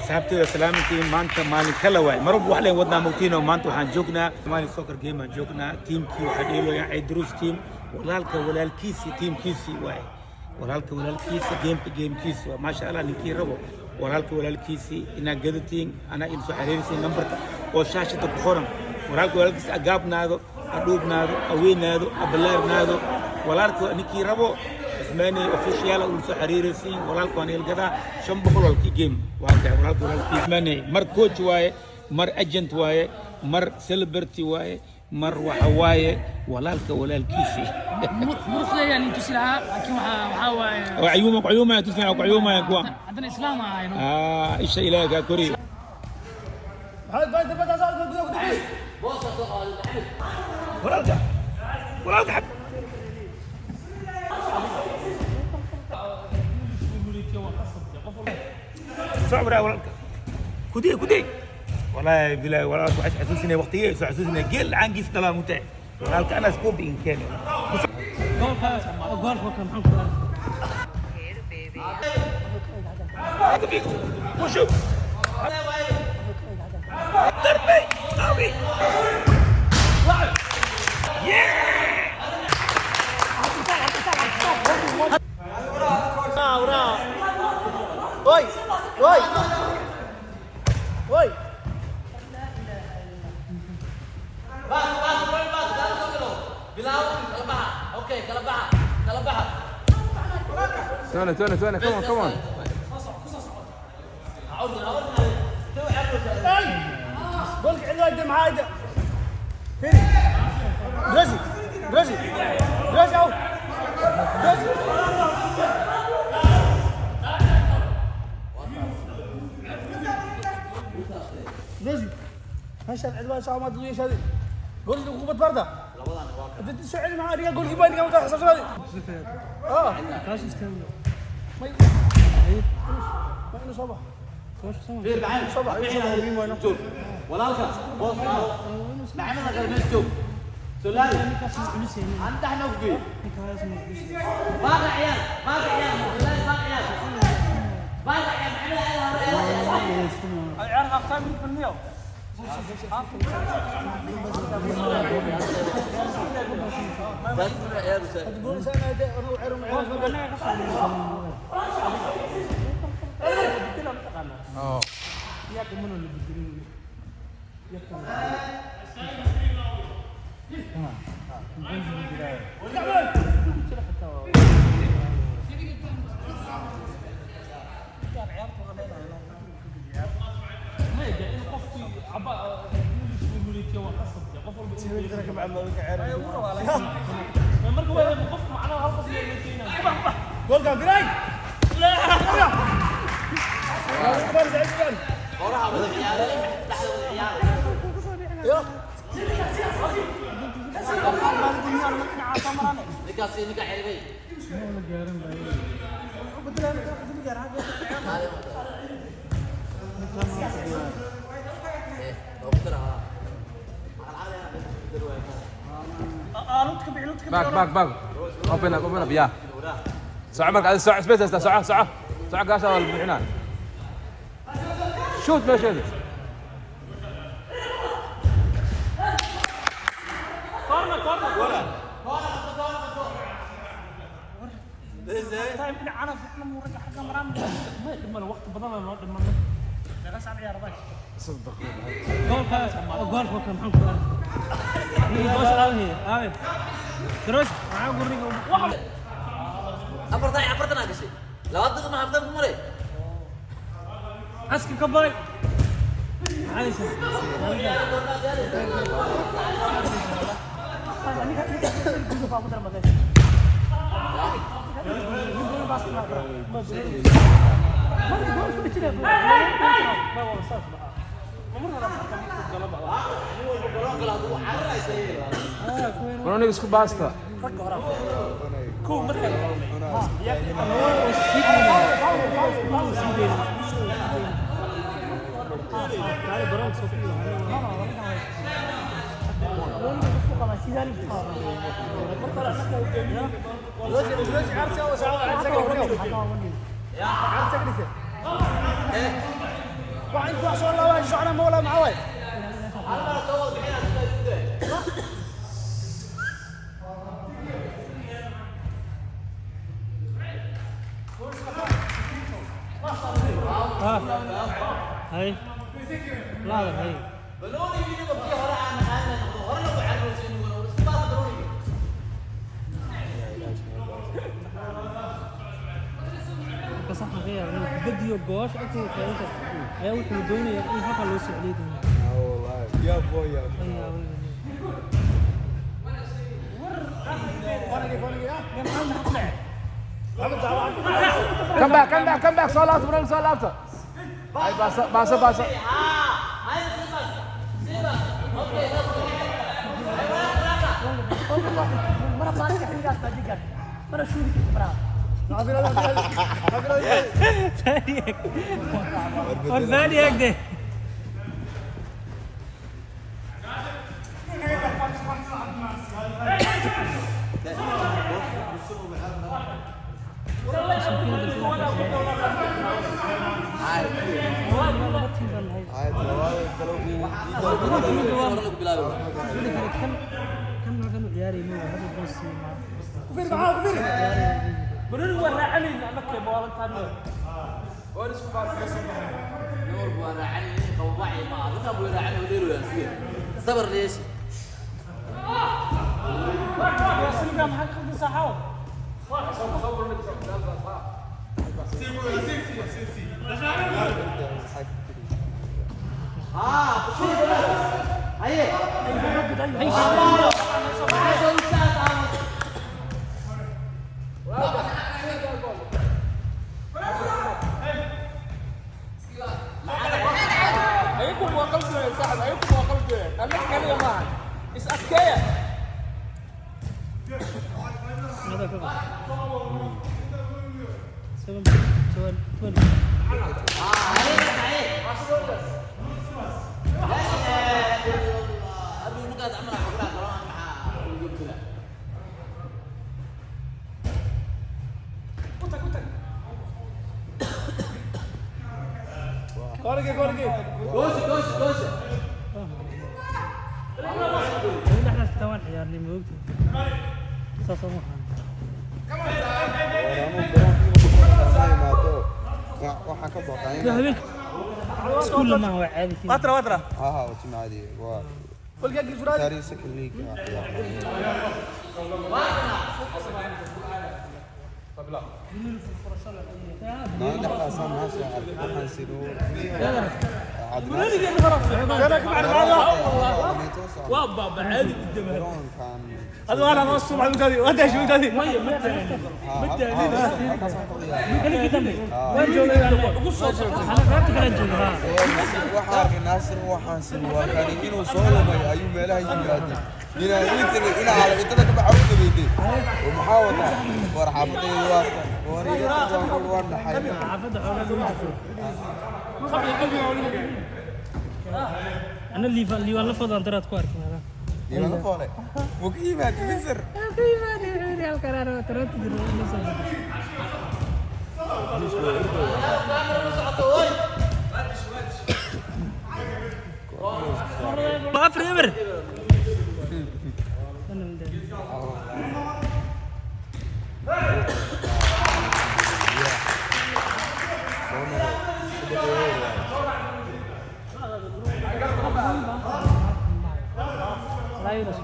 Asxaabteyda salaamantiin. Maanta maalin kala waay, marwalba wax leen wadnaa mogtiino. Maanta waxaan joognaa Somali soccer game aan joognaa. Tiimkii waxaa dheeloyaa Ciidruus team, walaalka walaalkiisi tiimkiisi waay, walaalka walaalkiisa gameka gamekiisi waa. Maasha Allah, ninkii rabo walaalka walaalkiisi inaad gadatiin, anaa idin soo xiriirisiin nambarka oo shaashada ku qoran. Walaalka walaalkiisa agaabnaado, adhuubnaado, aweynaado, abalaarnaado. Walaalka ninkii rabo Cusmaani Official uu soo xiriirisiin. Walaalka waan ilgadaa 500 walkii game waa tahay. Walaalka walaalkiisa Cusmaani mar coach waaye, mar agent waaye, mar celebrity waaye, mar waxa waaye walaalka walaalkiisi. Muruqdayaan in tusi lahaa, laakiin waxaa waaye oo cayuuma cayuuma tusina cayuuma kuwa. Haddana islaam ahayno. Ah, isha Ilaahay ka koriyo. Walaalka walaalka socbra walaalka kudey kudey. والله بالله walaalka waxay xasuusinaya waqtigee soo xasuusinaya geel caangiis dhalaa mutee. Walaalka anaas koobi in keen. Goolka goolka maxaan ku وشوف ضربي قوي. Oi! Oi! Oi! Tony, Tony, Tony, come on, come on. قولك عندي قدام معايا فيني درازي درازي درازي او درازي درازي هشا العدوان ساعة ما تدوي هذه قول لي قوة باردة انت تسوي معاه ريال قول لي باين كم تحسب هذه اه kaas istaago. ما ما صباح صباح صباح. Walaalka boos maxamed galbeed joog solaali anta xna ku geey baaqa ciyaal baaqa ciyaal solaali baaqa ciyaal baaqa ciyaal maxamed ciyaal. تقول سنة انا وعيرهم عيرهم. Marka waa qof macnaha hal qof leeyahay. جول كان جراي لا Qoraha wada ciyaaray, dhexda wada ciyaaray. يا Ninkaas iyo ninka xiribay. Eh, loogu dara, haa. Back, back, back. Open up, open up, yeah. ساعة مرك ساعة سبيس ساعة ساعة ساعة قاشة البحنان. شوت ما شوت. Ma dhiman waqti badan loo dhiman. Meeqa saac ciyaar baa? Goolka goolka maxaan ku boos aawe aawe Daroos maxaa guriga wax. Afartan iyo afartan aa gashay, laba daqiiqo ma haftan ku maray. Aska ka baray. Maxaa Broniga isku baasta. عرسي عرسي. Wax inta wax soo laabaa socona ma wala maxaa waay? Hay laada hay. Marka sax ma qiyaar inuu kubadiyo goosh agteeda taagan ayaa wuxuu doonayaa in halka loo soo celiyo doono. Ya boy ya. Ayaa weyn. Come back, come back, come back. Soo laabta, bro, soo laabta. Ay, baasa, baasa, baasa. War baadi agde. Ay, talabaad kale uu Kan halkan u ciyaarayay ma hadda boos ma. Banooni waa raacanayna annaka boolantaano. صبر ليش؟ Siliga maxaa ka qaldan saaxaw? Ayagu waa qalbi saaxib, ayagu waa qalbi. Annaga kaliya maahan. Is adkeeya. Mada ka qad. 7 12 12. Goolkii goolkii. Dhexdaas xitaa waan ciyaarnay ma ogtahay. Saas uma ahan. Waxaan ka baqay. Iyo habeenka iskuul lama waa caadi kii. Watra watra. Aha, waa jimcaadii waa Goolkii agii suraadi. taariikh second league ah ciyaarnay. Maalin dhexdaasaan meesha arkay waxaan siduu Waa baaba caadi gudama. garoonkan Hadu ana ma subax mudadi. Wada shuu mudadi. halkaasaan ku ciyaaray. Kale dambe. Waan joogay ugu soo Ana qaybta kale joogay. Ha. Waxaan arkay Naasir, waxaan sii waa kani inuu soo lumay ayuu meelaha yimaaday inaan ii tagay inaan calabitada ka baxa u dhaweydey oo maxaa wataa war xaafadayda waa tan war iga tag waan ku waan dhaxay. Xaafadda xoolaha lagu jirto. Ana liiban liiban la fadlan daraad ku arkay meelaha. Iima la foolay wuu ka yimaad Misr. Ka yimaadey wuxuu yidhi halkan aan Toronto jiro la soo baxay. Afar eber. Soo noqo kubadda waaye. لا يرسل.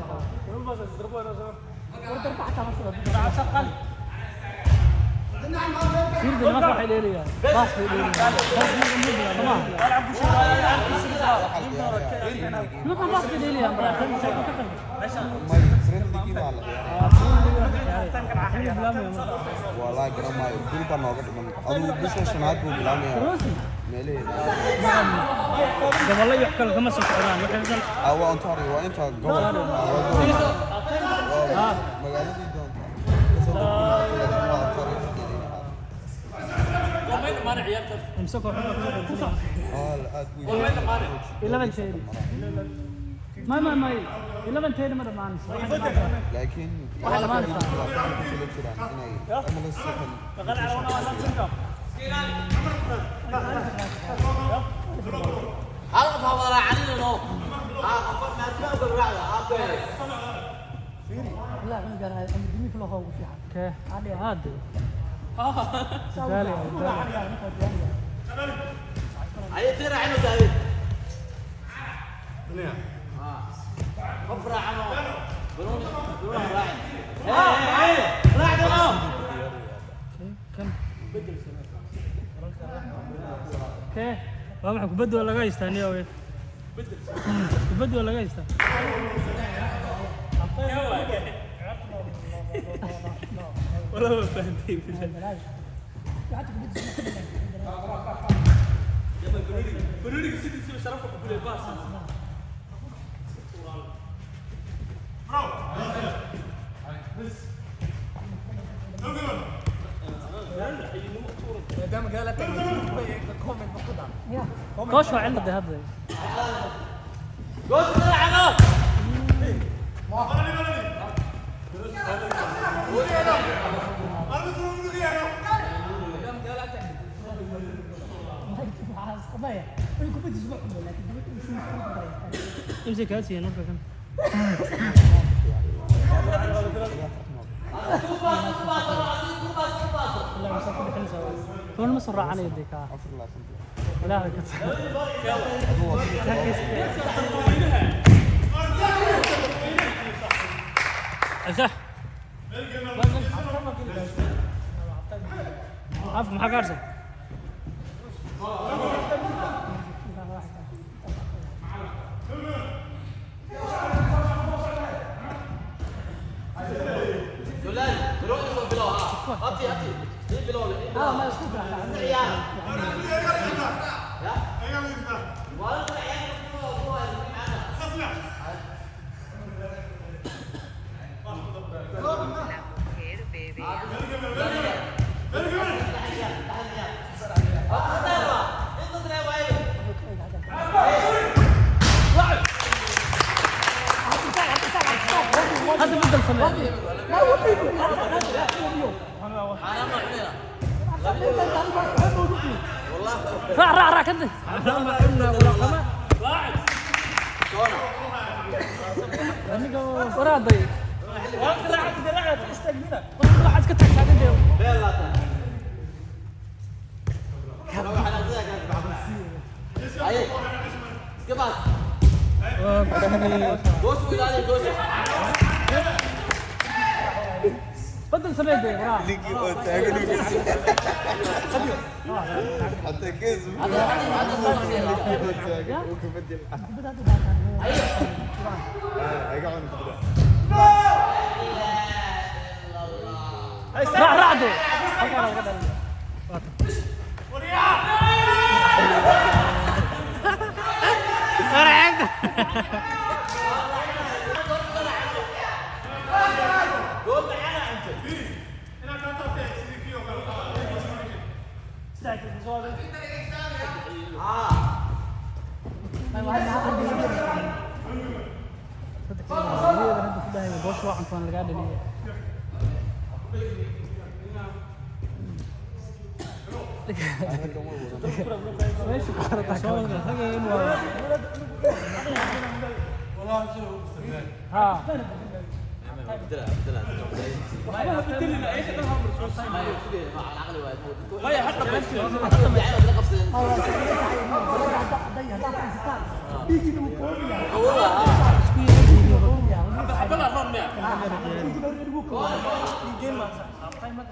Fiirda nimanka waxay dheelayaan. Baas bay dheelayaan. Baas ma Nimankan baas bay dheelayaan, bro. Ka tag. May friendly baa la ciyaaray. Walaa garan maayo, bil baa nooga dhiman, aduu bisha shanaad buu bilaamayaa meelaheeda. Gobollo iyo wax kale kama soo socdaan. Waxay dhan Ah, waa Ontario, waa inta gobol. Ah, waa gobol, waa magaaladii doonta kasoo gudbin, waa Ontario dhexdeeda inay ahaato. Imse kooxood oo ku soo Ah, aad buu yahay. 11 teedi. Ma 11 teedi ma dhamaanayso. Laakiin Waxay dhamaanaysaa. waxay ku tala jiraan inay MLS second division. Kee hade daali daali. Kan kee waa maxay kubadda waa laga haystaa niyo we kubadda waa laga haystaa. ولا ما فهمتي. Koosh waa cilada hadda. امسك هاتي نرفع كم. كون مصر على يدك. لا صح. عفوا maxaa ka harsan? Hadda bedel samee. راح راح راح كده. وراضي راح اسكت. بدل samee dee waraa. Ninkii oo taagan uu حتى كذب ninkii oo taagan uu ka bedel. Iga cuni kubadda. راح راح dee. Boos waa cuntoon lagaa dhaliyay. Meesha ku xirataa ها.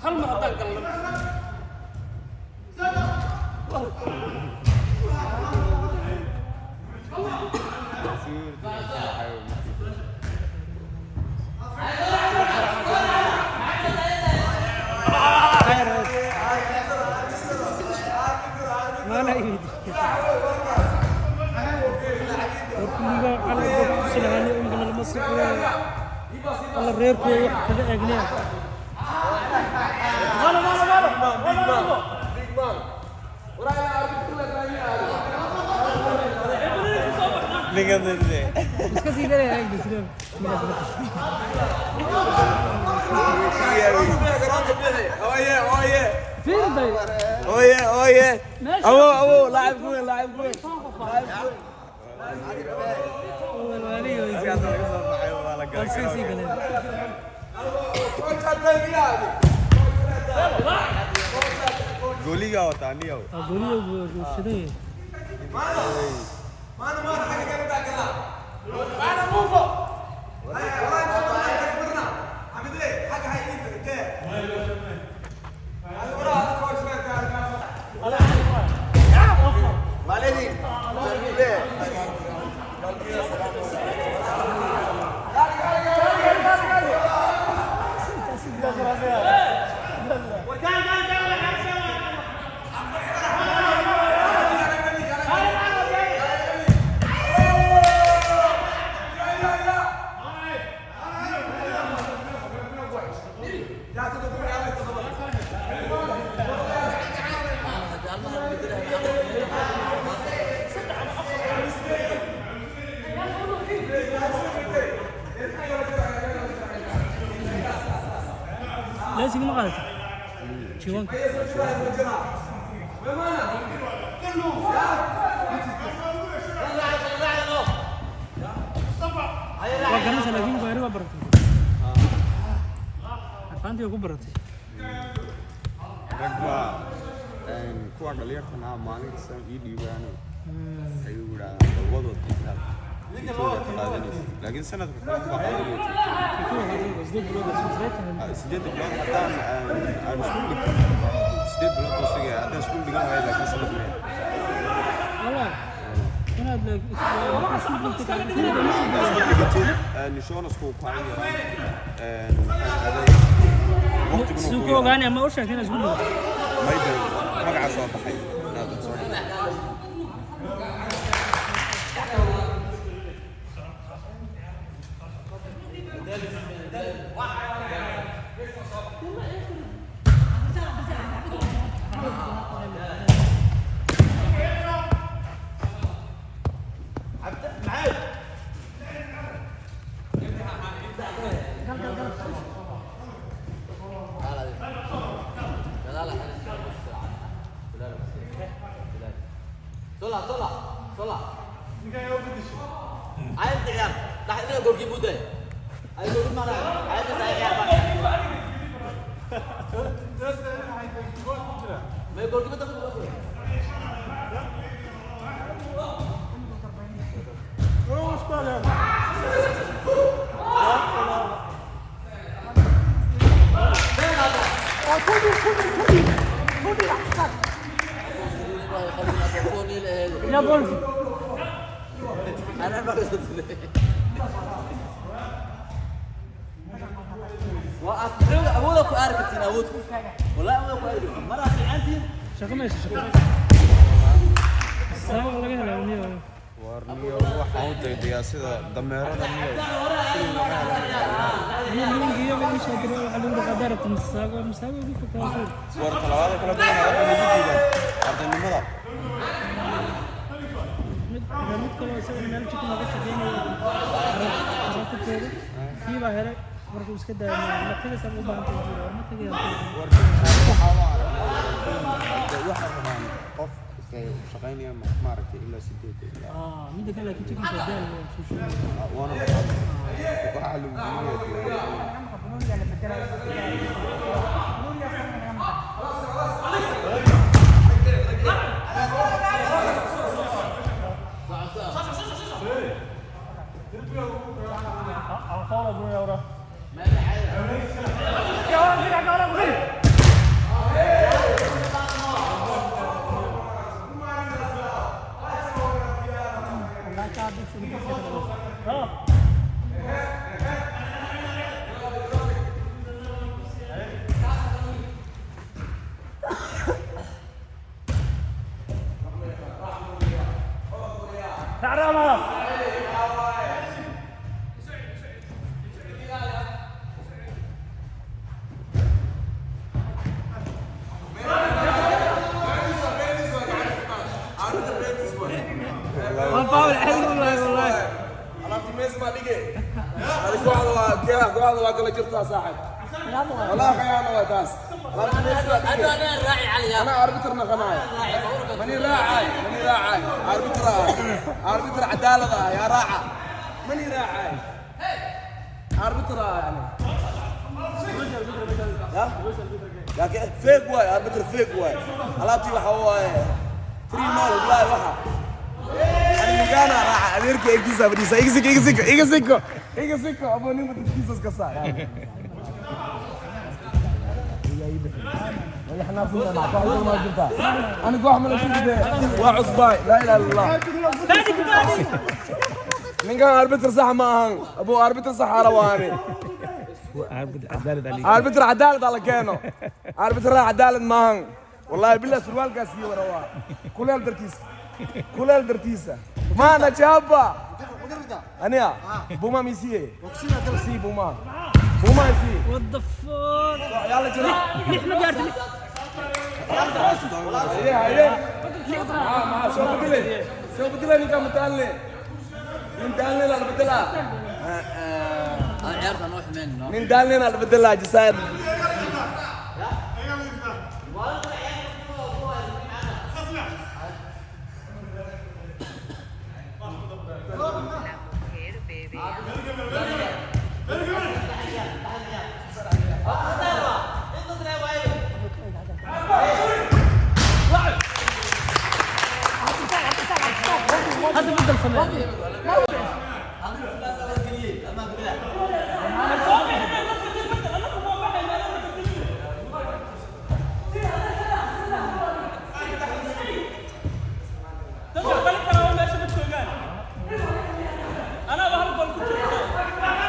Hal mar haddaan galno. ما لا يريد warkuliga calanka ku silahaanay umgana lama socdo alla reerkooda wax kaga eegneen. Iska sii dhalaya fiir day. Oye, oye. Meesha Awow, awow, laacib weyn, laacib weyn. Halkaas laga soo baxay waa la galay. Sii galeen. Gooligaa wataa niyow. Gooliga guursaday. Leysiga ma qaadatay? Jiwaanka. Waa garanaysaa laakiin gaari waa baratay. Arfaantii waa ku baratay. Rag baa kuwa dhalinyartan ah maalin kasta ii dhiibaano ayuu yidhaahdaa balwadood intaad intooda ka qaadanaysa, laakiin sanadka kale baa qaadanaysa. 8 bilood oo soo 8 bilood haddaan aan iskuul dhigto, 8 bilood buu sugaya haddaan iskuul dhigan waayo, laakiin sanad maya. Wallah. Inaad isku dhigtay. Haddaan iskuul dhigatid insurance-ku wuu kaa yaraan, maxaa ahaaday, waqtiguna Suu wuu ku ku yaraan. ogaanaya ma u sheegtay inaad isku dhigtay? Maybe magaca soo baxay inaad soo dhigto. طلع طلع طلع. عايز تغير تحت ايدك جول جيبه ده. عايز جول معنا، عايز تغير ما جول جيبه ده. لا goolki. انا ما awood ku aari kartiin, awood wallahi awood ku aari kartiin maraa fiicantiin. Shaqo mayso shaqo. Sabab laga helaa niyo. War niyo, waxaan u daydayaa sida dameerada niyo, sidii laga helo. Niyo nimanka iyaga ii soo diray waxaa lagu dhahaa daarata masaago masaago ugu fogtaa. War talabaada kale badanaa waxay nagu diidaan ardaynimada. Mid mid kaloo isagana meel chicken laga shaqeynayo ku teegay, kii baa helay markuu iska daayay ma tagaysaa u baahan tahay jiro ma tagayaa. War waxaa u aragnaa waxay rabaan qof iska shaqaynaya maaragtay ilaa 8 ilaa Ah, midda kale laakiin chickenka daal waa soo sheegay. Waana barxad waxaa lagu diidaya. Waan faul xel wallahi wallahi. Alaabti mees baa dhige. Kooxda waa kooxda waa kala jirtaa saaxib. Walaa khiyaano waa taas. انا arbiter نقناي ماني راعي ماني راعي arbiter arbiter عدالة يا راعة ماني راعي arbiter يعني لكن fake واي arbiter fake واي alaabtii waxa waaye free mall wallahi waxa anigana raaca adeerka egtiisa fadhiisa iga siko iga siko iga siko iga siko abo nin dadkiisa iska saar أنا قوح من وعصباي لا إله إلا الله من كان أربتر صح ما هن أبو أربتر صح رواني أربتر عدالة على كانوا أربتر عدالة ما هن والله بالله سروال قاسي وروا كل الدرتيس كل الدرتيسة ما أنا جابا أنا بوما ميسي سي بوما بوما سي What the fuck? يلا جرا نحن قاعد هيا هيا ما سو بدلي سو بدلي نيكا متعلي من دالنا لا بدلا انا عارف انا منه من دالنا لا بدلا جسائر هذا بدل سمع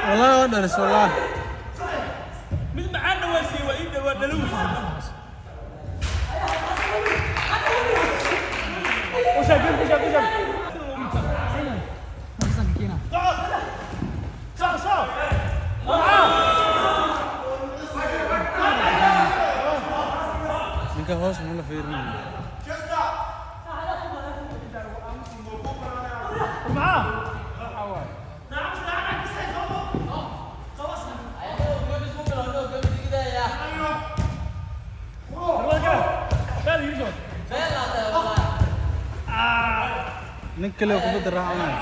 والله ودرس والله mid macaanna waa siiyey waa ii dhawaa dhalow ninka hoos ma la fiirinayo nin kale kubadda raacanayo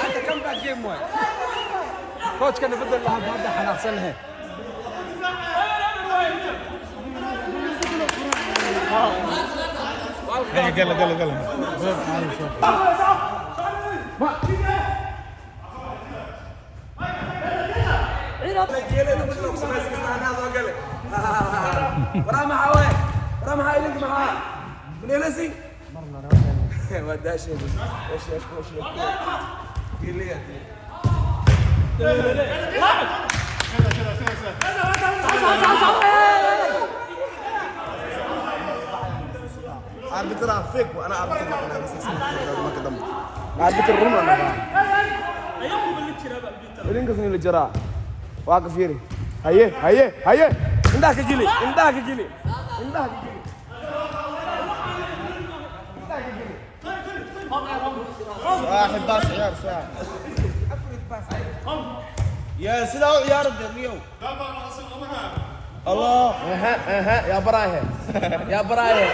انت كم باك جيم واي كوتش كان يبدل لها هذا حناقصنها يلا يلا يلا ورا معاه وين ورا معاه لينك معاه من يلسي ما داش ايش ايش ايش لي arbiter fake وانا arbiter ما كدم arbiter run انا idinkas in la jaraa waa ka fiiri haye haye haye indhaha ka geli indhaha ka geli indhaha ka geli saaxib baas ciyaar saaxib يا سيدا عيار الدنيا الله اها اها يا برايه يا برايه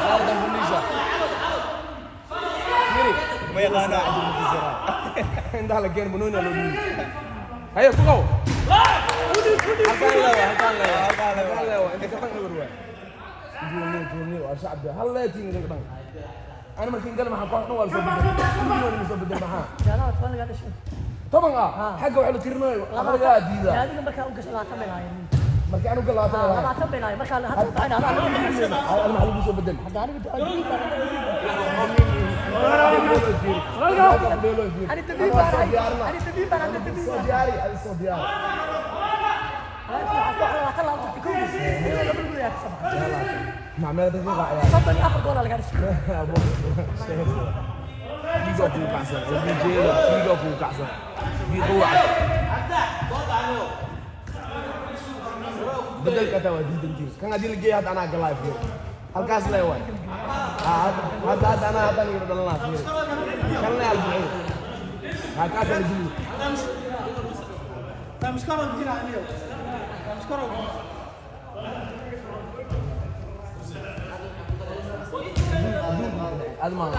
خالد بنيشة ما يقانا عند المجزرة indhaha la geen banooni loo dhiibay haye ku qaw halkaan leewa halkaan leewa halkaan leewa inta ka dhan ewer waay duulni duulni waa shacbi hal leetiin idinka dhan أنا مركين قال ما حكوا نوال سو بدل ما Jaalaha toban lagaa dhashay. طبعا حاجة وحلو تيرناي أخرجها ديدا Adiga markaa u gashay labaatan bay lahaayeen. مركي أنا قال لا Labaatan bay lahaayeen. Markaa hadda u dhacayna adaa أنا ما حلو سو بدل Hadda aniga dabiib baan أنا دبيب baan أنا دبيب baan أنا دبيب soo diyaari adi soo diyaari labaatan laa u tagtay kowdii. Iyadoo laba guri ayaa ka soo baxay. macmeel daqiiqa ciyaar Soddon iyo afar gool aa lagaa dhashay. dhiigaa kugu kacsan jeeda dhiigaa kugu kacsan dhiiga waca bedelka taa waa diidantiin kan haddii la geeyo hadda anaa galaa fiir halkaas le waay hadda hadda anaa haddaan iga dhalanaa fiir kan le albuxi halkaas la geliyo. هذا ما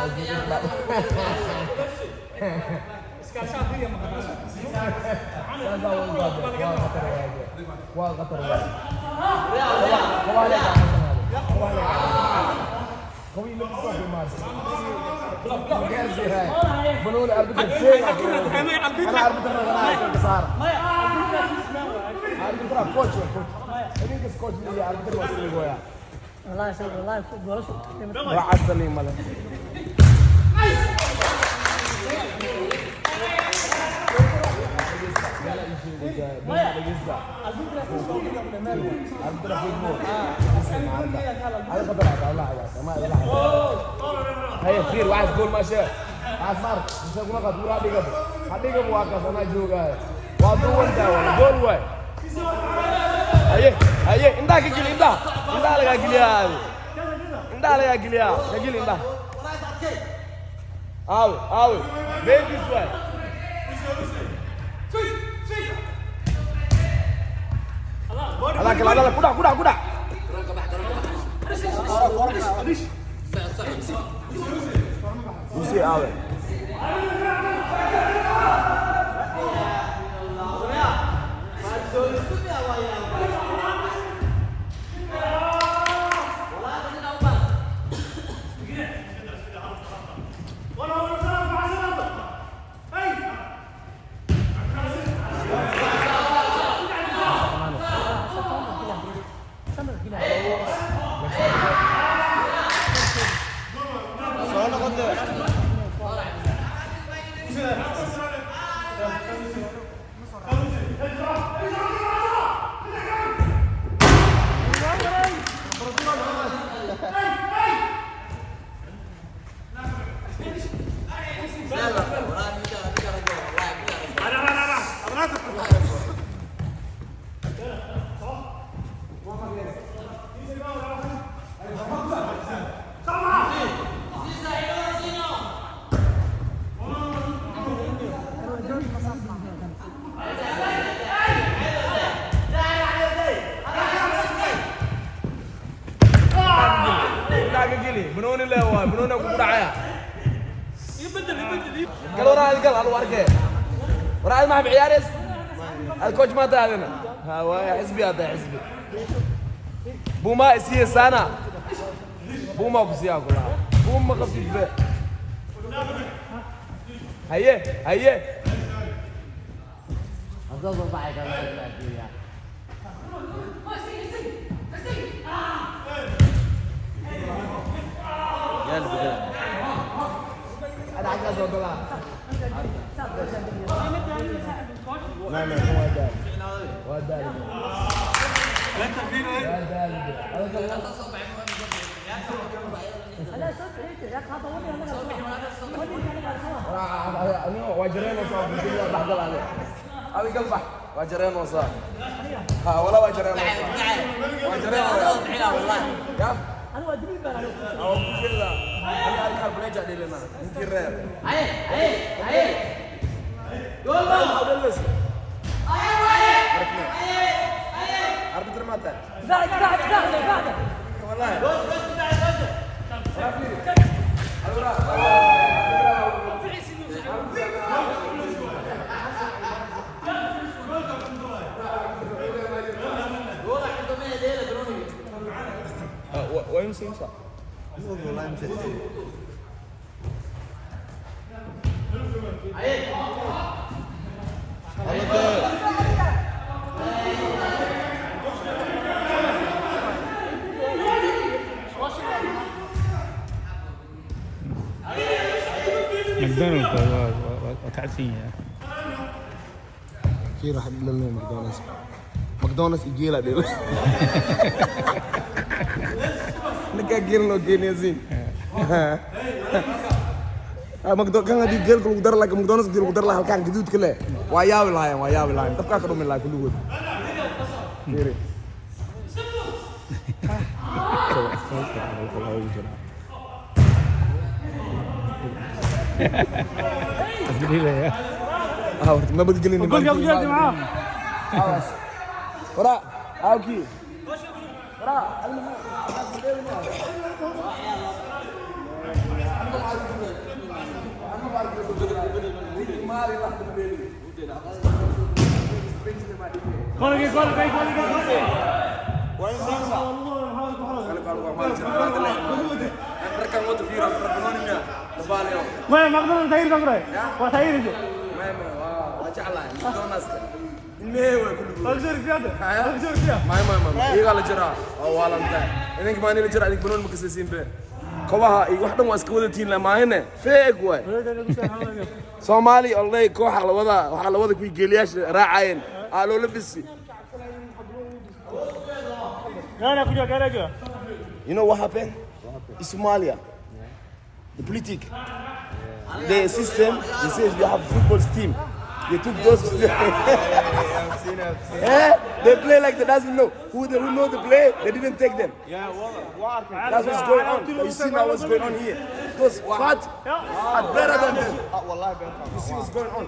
waa khatar waay. بنقول arbiter فين انا arbiter انا صار arbiter coach coach idinkas coach iyo arbiter waa isla gooyaa. Wallahi wallahi goolashu waa casali male. هي فير واحد جول ماشي عصار مش هقول لك هتقول هدي قبل هدي قبل واقف انا جوجا وادو انت جول واي هي هي انت كجلي انت انت لك جلي هذه انت لك جلي كجلي انت آوي آوي بيبي سوي هذاك هذا كودا كودا كودا وسي آوي indhaha ka geli banooni le waay banooni kugu dhacaya gal waraa gal hal arkee waraa ad maxaa ciyaareys ad coach ma tahay adina ha waay xisbi aad tahay xisbi buma isiye sana buma ku siyaa kula buma qabtid be haye haye. أنا عايز أوصل لا لا هو داري هو داري لا داري. واجرين وصار بحضر عليه هذا قلبح واجرين وصار ها ولا واجرين وصار واجرين والله يا أنا waa دبيب baan anigu. أو كذا أنا أركب بنجا دي لنا يمكن رير Aye, aye, aye. جول بس arbiter ما tahay دفاع دفاع دفاع دفاع. والله. ويمشي يمشي. McDonald waa kacsan yahay. Fiir waxa dhilanaya McDonald's. McDonald's iyo geela dhila. Ninkaa geel loo geenaya siin. McDonald's kan haddii geelka lagu dari lahaa, McDonald's haddii lagu dari lahaa halkaan gaduudka leh, waa yaabi lahaayeen, waa yaabi lahaayeen. Dabkaa ka dhumi lahaa kulligood. Fiiri. Isdhilaya. Ah, horta nabadgelyo. Goolka ku jirta maxaa? Waraa, aawkii. Waraa, Goolkii goolkii goolkii goolkii. ما ما اقدر تغيير بكره وتغيير اقدر زياده اقدر زياده. Iyagaa la jiraa oo waalantaa idinka maa nila jira idink banooni ma kasaysiin be kobaha iyo wax dhan waa iska wadatiin la maahine feeg waay. Soomaali olday kooxa la wadaa, waxaa la wada kuwii geeliyaasha raacayeen aa loola bisi. قال كجا قال كجا. You know what happened? In Somalia, the politic, the system, they say you have football team. They took those. Eh? They play like they doesn't know. Who know the play, they didn't take them. That's what's going on. You see now what's going on here. Those fat are better than them. You see what's going on.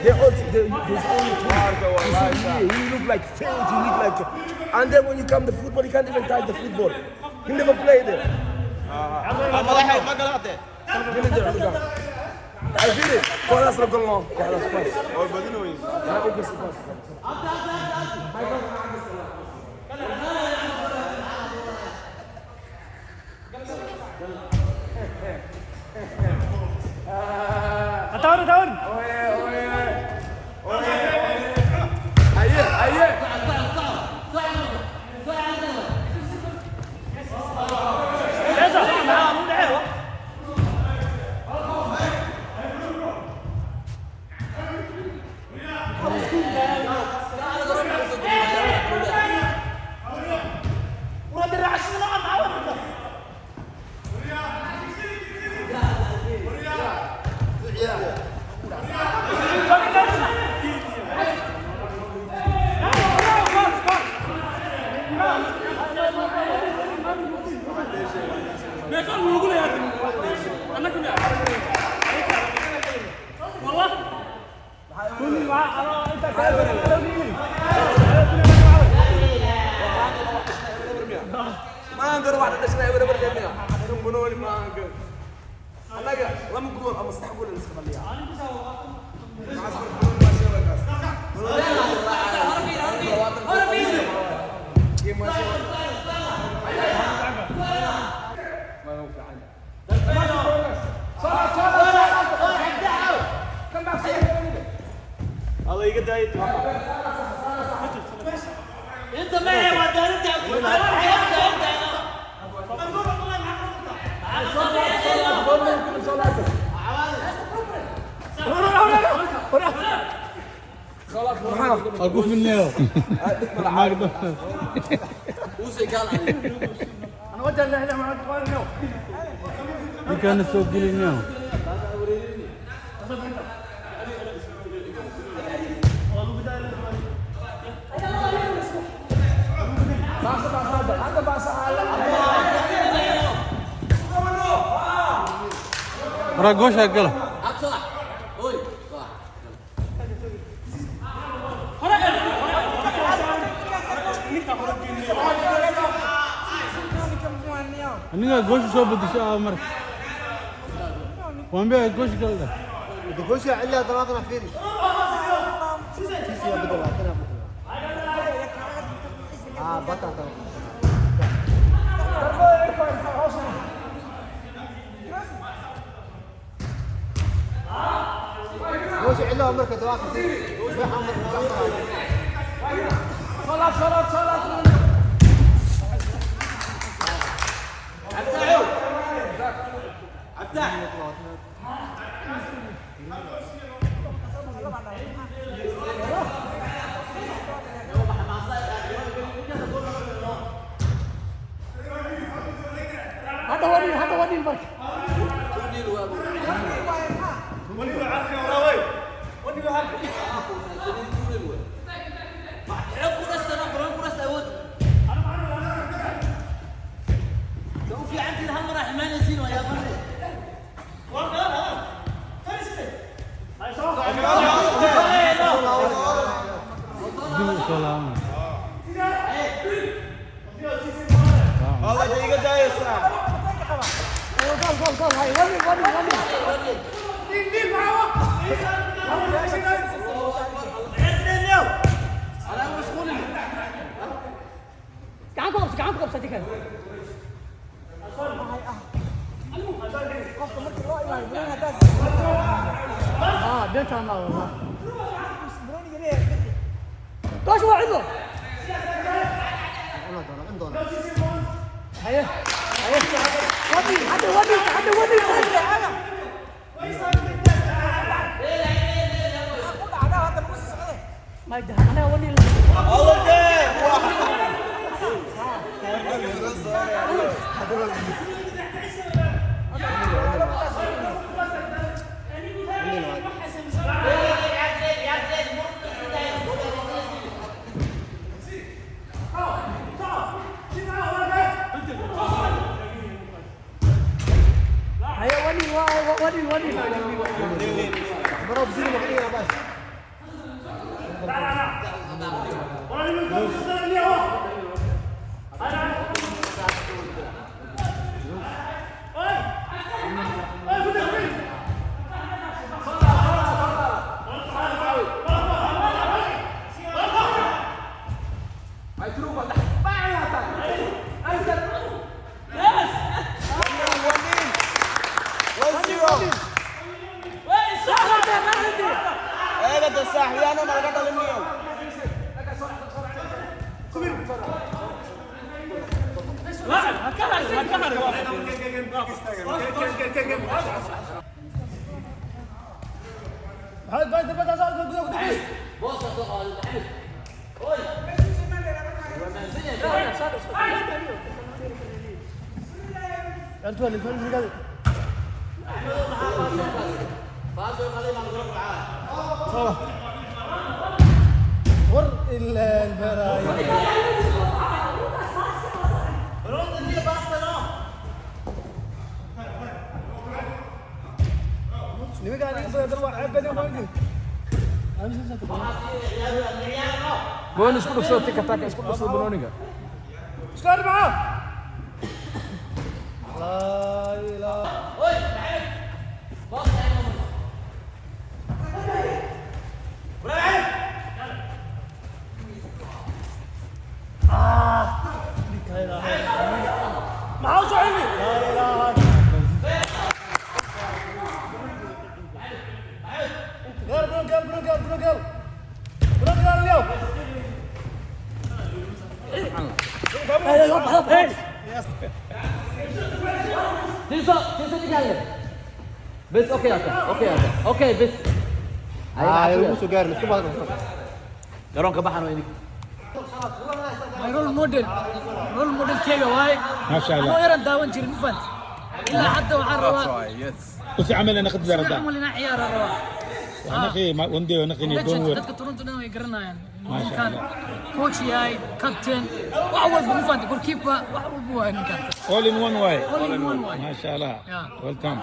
They all, they, there's only two. You see, he look like faint, he look like, and then when you come to football, he can't even touch the football. He never played it. I feel it. Kooxdaas la golno. Kooxdaas pass. Pass. تعال تعال. Aye, aye. Maanta wax dhashnay eber eber leeyahay. Kan banooni ma aha. Annaga lama gool ama saddex gool iska qaliya. انت معي ودارتي. أقول منه. انا وجه اللي احنا معك اليوم. كان السوق قلنا. Ragoosha gala. Aniga goosha soo bedesho ah marka. Waan baa goosha gala. Goosha cilla dalaaqna fiiri. Sisi bedel kana bedel. Ah, bata. هذا ولي هذا ولي المركز. جول جول جول هاي ولي ولي ولي. gacan ku qabso gacan ku qabso hadii kale. اه بنتها ما والله. دوش waa cidlo. هيا هيا ودي حد ودي حد ودي. ما يدها انا ودي. هيا ولي ولي ولي. Goon isku dhufsada tika taka isku dhufsada banooniga. بس okay okay okay بس. garoonka baxan waa idin. My role model role model keyga waaye. ما شاء anoo الله. yaran daawan jirin ma fahant ilaa hadda waxaan rabaa وفي عمل انا خد sida زردا camal inaan ciyaara rabaa. ونخي ما وندي ونخي Legend, دون ور. dadka Toronto dhan way garanayaan. Ma sha Ninkan Allah. coach yahay, captain, wax walba ma fahant, goalkeeper, wax walba waa ninkan. All in one way. All in one way. ما شاء الله. Yeah. Welcome.